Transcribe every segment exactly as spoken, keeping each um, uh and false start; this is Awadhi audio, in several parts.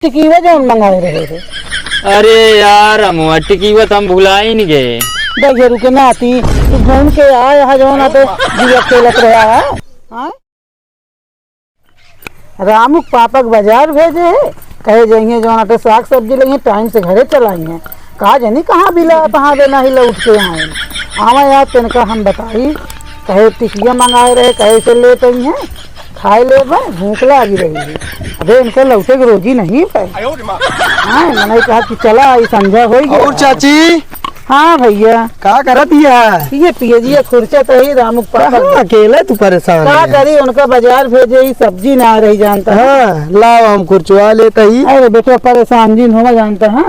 टिकिया जौन मंगाए रहे रे। अरे यार, अमुआ, टिकिया तो हम भुलाइन गए। दहियरू के नाती, तू घूम के आए हा जौन आटे जुआ खेलत रहा है। हाँ? रामू के पापा के बाजार भेजे है, कहे जइहे जौन आटे साग सब्जी लइहे, टाइम से घरे चल आइहे। का जानी कहाँ बिला, कहाँ दे नाही लौट के आए। आवा यार, तनका हम बताई, कहे टिकिया मंगाए रहे, कहे से लेत अइहे। खाए लेबे, भूख लागी रही है। अबे, इनके लौटे के रोजी नहीं है। हाँ, मने कहा कि चला, आई संझा होई गया। और चाची? हाँ भैया। का करत हिया? ये पियजिया खुरचा तो ही रामू के पापा। कहाँ अकेले तू परेशान का है? करी, उनका बाजार भेजे ही सब्जी ना रही जानता है। हाँ, लाओ हम खुरचवा लेता ही। अरे बेटा परेशान जिन होवा जानता है।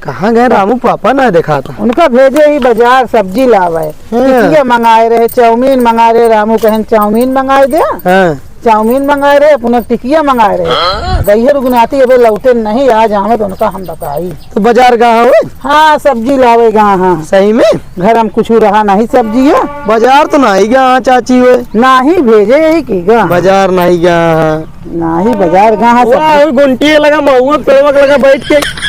कहाँ गए रामू पापा ना देखाता? उनका भेजे ही बाजार सब्जी लावे। हाँ। टिकिया मंगाए रहे, चाउमीन मंगाए रहे, रामू कहन चाउमीन मंगाए दे। हाँ। चाउमीन मंगाए रहे, अपना टिकिया मंगाए रहे। हाँ। गइहर उगनाती अबे लौटे नहीं, आज आवे तो उनका हम बताई। तो बाजार गा हो? हाँ, सब्जी लावे गा, हाँ। सही में? घर हम कुछ रहा नहीं सब्जी है। बाजार तो नहीं गा, हाँ, चाची हो। नाही भेजे यही की गा। बाजार नहीं गा, हाँ। नाही, बाजार कहाँ से? वाह, वो गुंटिये लगा, महुआ पेड़वा के लगा बैठ के।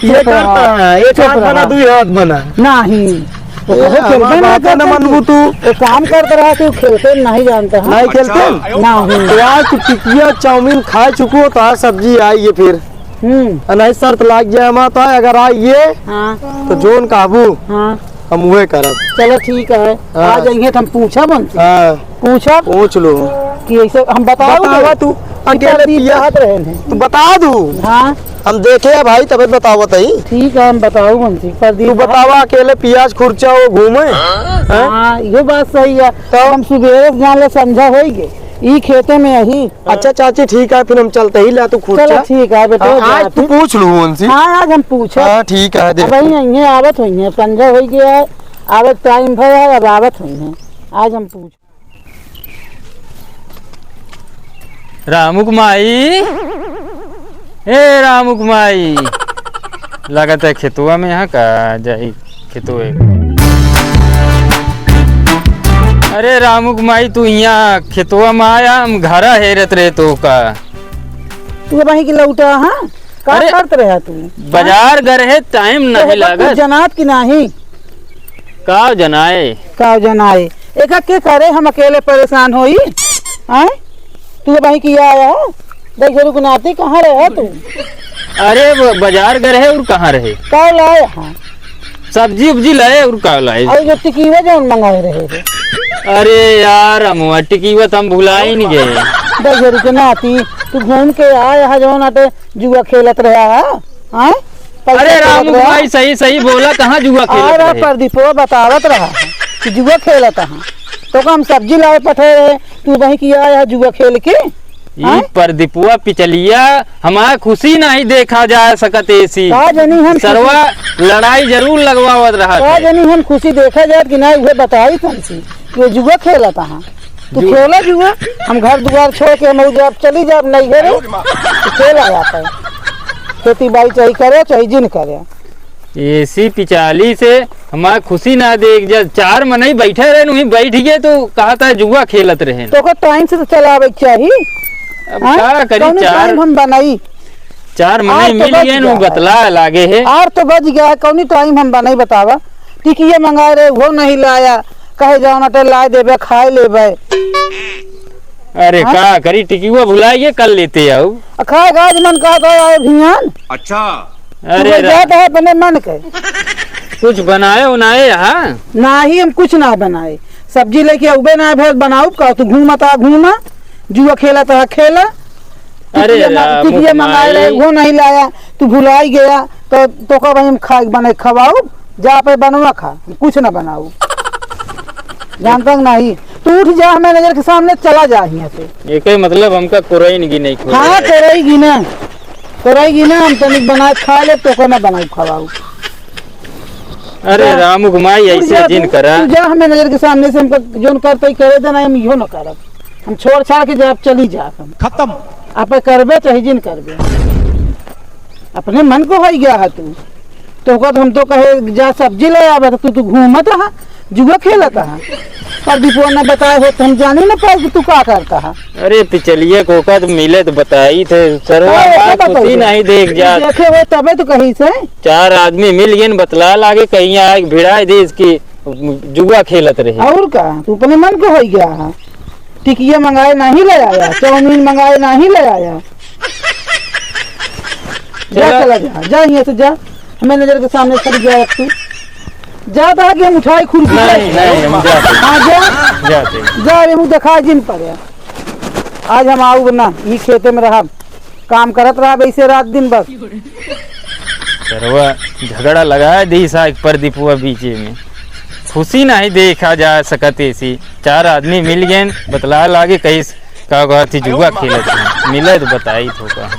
ये चुप रहा। करता है, एक चुप हाथ बना, रहा। दुई हाथ बना। नाही। तो ये कहो, खेलते हमार ना बात है ना करते मनबू तू। एक काम करते रहा, तू खेलते नहीं जानता, हाँ? नहीं खेलते? अच्छा। नाही। तो आज तू टिकिया चाउमीन खा चुको, तो आज सब्जी आई ये फिर। हम्म। और नहीं शर्त लाग जाए हमार, तो अगर आई ये, हाँ। तो जोन काबू। हाँ। हम उहे करब। चलो ठीक है, हाँ। आ जाइए तो हम पूछब उनसे। हाँ। पूछब। पूछ लो। कि ऐसे हम बताओ बतावा तो। तू, कि अकेले प्रदीप पिया। कहत रहे हैं। तू बता दू। हाँ। हम देखे हैं भाई, तबे बतावत हई। ठीक है, हम बताओ उनसे। प्रदीप तू कहा बतावा, अकेले पियाज खुरचा वो घूमे? हाँ? हाँ, ये बात सही है। तो? हम सुबेरे से जान ले संझा होई गए। ई खेते में यही। अच्छा चाची, ठीक है, फिर हम चलते ही, ला तू खुरचा। चलो ठीक है बेटा, हाँ, जा आज तू फिर। पूछ लू उनसे। हाँ, आज हम पूछे। हाँ, ठीक है, देख। अब यहीं, यहीं आवत हुई है, संझा हो गया है, आवत टाइम भर है, अब आवत हुई है, आज हम पूछ। रामुक माई, ए रामुक माई, लागत है खेतवा में यहाँ का जाई। खेतवे। अरे रामुक माई, तू हियाँ खेतवा में आया, हम घरा हेरत रहे तो का। तू वहीं के लौटा, हाँ? का अरे, करत रहा तू? बाजार हाँ? गए है, टाइम तो नहीं होकर कुछ लागत। जनात कि नाही? का जनाए? का जनाए? एका के करे, हम अकेले परेशान होई? आए? तू भाई किया आया है? देख, रुक नाती, कहाँ रहे तू? अरे, वो बाजार गए रहे और कहाँ रहे? का लाए हाँ? सब्जी उब्जी लाए और का लाए? अरे, जो टिकीवा जौन मंगाए रहे थे। अरे यार, अमुआ, टिकीवा तो हम भुला ही नहीं गए। देख, रुक नाती, तू घूम के आए है, जौन आटे जुआ खेलत रहा है, हाँ? पैसा अरे खेलत रामू रहा। भाई, सही, सही बोला, कहाँ जुआ खेलत अरे रहे? प्रदीपो बतावत रहा कि जुआ खेलत है, तो का हम सब्जी लावे पठे रहे, तू वहीं किया आया जुआ खेल के? ई हाँ? प्रदीपुआ पिचलिया, हमार खुशी नहीं देखा जा सकत एसी। का जानी हम सरवा खुशी लड़ाई जरूर लगवावत रहत का है। जानी हम खुशी देखा जात कि नहीं, उहे बताई तुमसे। ये जुआ खेलत हाँ। तू जु- खेला जुआ, हम घर दुआर छोड़ के हम जब चली जाब नहीं घरे, तो खेला जाता है। खेती बाड़ी चाहे करे, चाहे जिन करे। एसी पिचाली से हमार खुशी ना देख जा, चार मनई बैठे रहे, वहीं बैठ गए तो कहा था जुआ खेलत रहे। तो ओकर टाइम से तो चलावे के चाही। अब हाँ? का करी, कौनो चार टाइम हम बनाई। चार मनई आर तो मिल बच गए, गया उ है। बतला लागे है। आर तो बच गया है, कौनी टाइम हम बनाई बतावा। टिकिया मंगाए रहे, वो नहीं लाया, कहे जाओ ना तो लाए देबे, खाए लेबे। अरे हाँ? का करी, टिकिया भुलाइए, कल लेते आओ। आ खाए का आज मन कहत है, आए भियान। अच्छा। अरे तू रा- जात है अपने मन के। कुछ बनाए उनाए यहाँ? नाही, हम कुछ ना बनाए। सब्जी लेके अउबे ना भर बनाऊ का, तू घूमत आ घूमा, जुआ खेलत आ खेला। अरे टिकिया मा-, राम टिकिया मंगाए रहे, माई। वो नहीं लाया, तू भुलाई गया, तो, तो का भाई हम खाए बने खवाऊ, जा पे बनवा खा, कुछ ना बनाऊ। जानता नहीं, तू उठ जा, हमें नजर के सामने चला जा यहाँ से। एके मतलब हमका कोरई नहीं, नहीं कोरई। हाँ, कोरई गिना। कोरई गिना, हम तनिक बनाए खा ले, तो को ना बनाऊ खवाऊ। अरे जा। रामू के माई, तू ऐसे जा, जिन तू, करा। तू जा, हमें नजर के सामने से हमका जोन करते ही करे देना, हम इहो ना करब। हम छोड़ छाड़ के जाब, चली जाब हम। खत्म। आप करबे चाहे जिन करबे। अपने मन को होई गया है तू। तो ओकर हम तो कहे, "जा सब्जी ले आवे," तो तू, तू घूमत रहा, जुआ खेलत है। परदीपवा न बताए होत तो हम जानी न पाए कि तू का करत है। अरे, तो चलिए, कोका तो मिले तो बताइत है। सरवा अरे, बात बताई खुशी है। नहीं देख जा। देखे हो तबे तो कही से। चार आदमी मिल गए न, बतला लागे, कहीं आए भिड़ाए दे इसकी जुआ खेलत रहे। और का, तू अपने मन को हो गया है। टिकिया मंगाए नहीं ले आया, चाउमीन मंगाए नहीं ले आया। जा, चला। चला जा, जा, यहाँ से जा, हमें नजर के सामने से जा तू। जा, बा कि हम उठाई खुरपी नहीं, नहीं, हम जाते। हाँ, जा। जाते। जा रे, मुँह दिखाई जिन पड़े। आज हम आउब ना, ई खेते में रहब, काम करत रहब ऐसे रात दिन बस। सरवा झगड़ा लगाए दी सा एक परदीपुआ बीचे में। खुशी नहीं देखा जा सकत ऐसी। चार आदमी मिल गए, बतला लागे कहीं का कहत थी जुआ खेलत थी। मिले तो बताइत होगा।